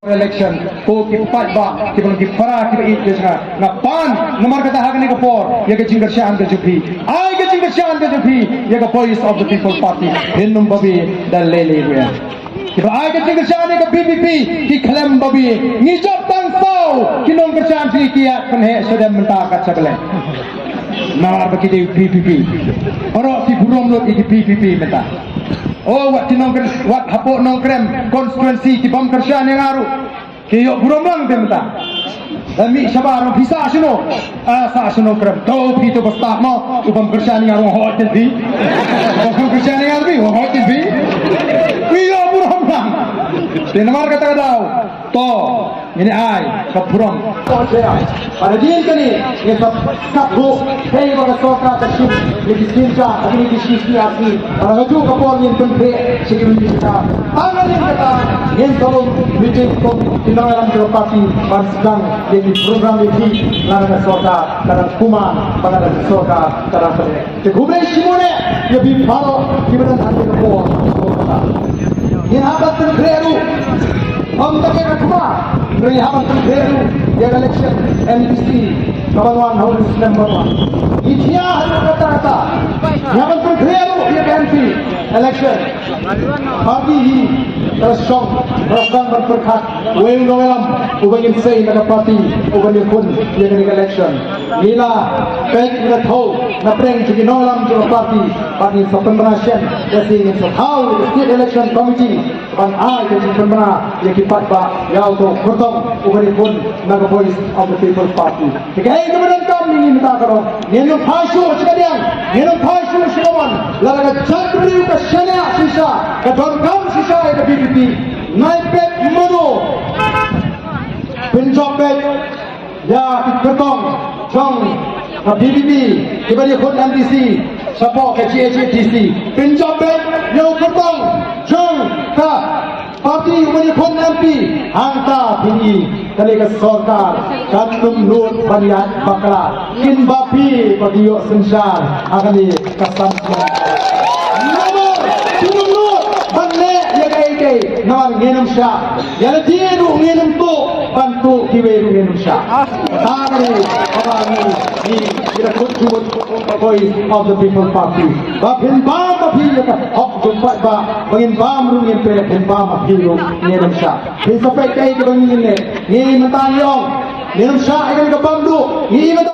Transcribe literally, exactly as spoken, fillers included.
Election, ko ki paidbah kiba long ki para kiba ïeit ka jong nga, nga pan namar kata ha kane ka por ïa ka jingkyrshan ka jong phi. Ai ka jingkyrshan ka jong phi ïa ka Voice of the People Party. Hin ym babe da lei lei ruh. Kiba ai ka jingkyrshan ïa ka VPP ki khlem babe. Ngi jop tang saw ki nongkyrshan phi ki ïa pynheh sha dem mynta kat sha Blei. Namar ba ki dei VPP. Baroh ki burom lut ïa ki VPP mynta. Oh, wat ki nongkrem, wat hapoh Nongkrem constituency ki bym kyrshan ïa nga ruh. Ki ïoh burom lang te mynta. Da mih shabar phi sah shano? Ah, sah shano Krem. To phi to ba stad mo, u bym kyrshan ïa nga ruh hoi te phi. U bym kyrshan ïa nga ruh hoi te phi. Ki ïoh burom lang. Te namar kata ka daw. To, ngin ai ka burom. Pada dien kane, ngin sa kap ruh, hei ba ka sorkar ka shim, ngin ki skim ka, ngin ki skim ki aki, pada ka juk ka por ngin pynpeh, shi ki mini ka. Tang ngin kata, ngin tolong meeting ko, ki nongïalam ka party, ban sdang, ngin ki program ngin ki, lada ka sorkar, ka dang kumne, ba ka dang sorkar, ka dang pynpeh. Te khublei shibun ïa phi baroh kiba don ha kane ka por. Ngin hap ban pynkhreh ruh. Ym tang ïa ka thma. Ngin hap ban pynkhreh ruh ïa ka election MDC kaban wan ha u December wan. Ngi thiah ha kata kata. Ngin hap ban pynkhreh ruh ïa ka MP election. Party hi ka la shong, ka la shong ban pyrkhat. Uwei u nongïalam uba ngin sei na ka party uba ngin khun ïa kane ka election. Ngi la peit, ngi la thew na pdeng jong ki nongïalam jong ka party, bad ngin sa pynbna shen, ïa shi ngin sa thaw ïa ka State Election Committee ban ai ka jingpynbna ïa ki paidbah ïa uto u kyrtong uba ngin khun na ka Voice of the People Party. Te kaei kaba donkam ïa ngi mynta ka long, ngin ym phai shuh sha kadiang, ngin ym phai shuh sha kamon, lada ka jaitbynriew ka shaniah shisha, ka donkam shisha ïa ka VPP, nai peit mano. Pynjop beit ïa ki kyrtong jong ka VPP kiba ïakhun MDC shapoh ka GHADC. Pynjop beit ïa u kyrtong jong ka party uba ïakhun MP. Hangta phin i kane ka sorkar kan ym nud ban ïaid bakla. Kin ba phi ba ki ïoh synshar ha kane ka san snem. Namar kin ym nud ban leh ïa kaei kaei namar ngin ym shah. Ïa lade ruh ngin ym tuh, ban tuh kiwei ruh ngin ym shah. Tang kane kaba ngi, ngi, ngi la kut jubut Voice of the People Party. Ba phin bam ma phi ïa ka hok jong paidbah, ba ngin bam ruh ngin peit, phin bam ma phi ruh ngin ym shah. Phin sa peit kaei kaba ngin leh. Ngi mynta ngi ong ngin ym shah ïa ka bam ruh. Ngi mynta